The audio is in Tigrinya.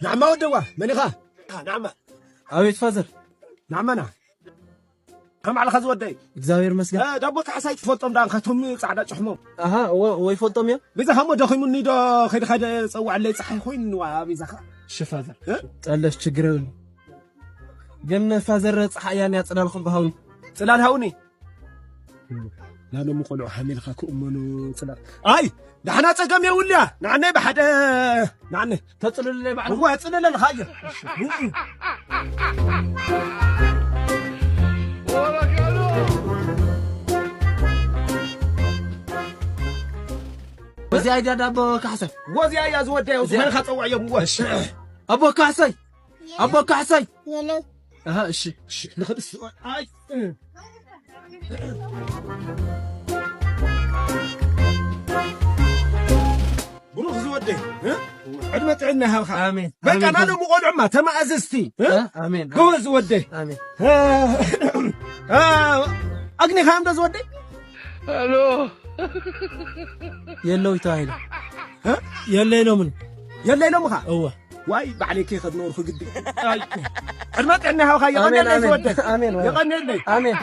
ናዕማ ወደዋ፣ መን ኢኻ? ናዕማ። ኣቤት ፋዘር። ናዕማና። ከም ዓለኻ ዝወደይ። እግዚኣብሔር ይመስገን። እ፣ ዳቦ ካሕሳይ ትፈልጦም ዳኣ፣ ካቶም ጻዕዳ ጭሕሞም። ኣሃ፣ እወ፣ እወ፣ ይፈልጦም እዮም። በዛ ኸሞ ደኺሙኒ ዶ፣ ከይደ፣ ከይደ ጸውዐለይ፣ ጸሓይ ኮይኑዋ፣ በዛ ኸ። እሺ ፋዘር። እ? ጠለሽ ችግር የብሉ። ግን ፋዘር ጸሓያን ያጽላልኩም ብሃውኒ። ጽላል ሃውኒ። ናሎም ቆልዑ ሃሜልካ ክእመኑ ጽላል። ኣይ፣ ዳሕና ጸገም የውልያ። ናዕነይ ብሓደ፣ ናዕነይ። ተጽልለይ ባዕሉ። እዋ፣ ጽልለልካ እየ። ወዚያ እያ ዳቦ ካሕሳይ። ወዚያ እያ ዝወደይ፣ እዚኣ። ዝኾነ ካጸውዕ እዮም፣ እወ። እሺ። ኣቦ ካሕሳይ፣ ኣቦ ካሕሳይ። የለ። ኣሃ፣ እሺ፣ እሺ፣ ንኽድስ-፣ ኣይ፣ እ። ብሩኽ ዝወደይ፣ እ? ዕድመ ጥዕና ይሃብካ። ኣሜን። በቃ፣ ኣሜን። ናሎም ቆልዑማ ተማእዘዝቲ፣ እ? እ? ኣሜን። ጎበዝ ዝወደይ። ኣሜን። እ፣ እ፣ ኣግኒኻዮም ዶ ዝወደይ? ሄሎ። የለውይ ተባሂሉ። እ? የለ ኢሎምን። የለ ኢሎምኻ? እወ። ዋይ፣ ባዕለይ ከይኸድ ነበርኩ ግዲ። ኣይ። ዕድመ ጥዕና ይሃብካ፣ ኣሜን፣ የቐንየለይ ኣሜን። ዝወደይ። ኣሜን፣ ኣሜን። የቐንየለይ። ኣሜን።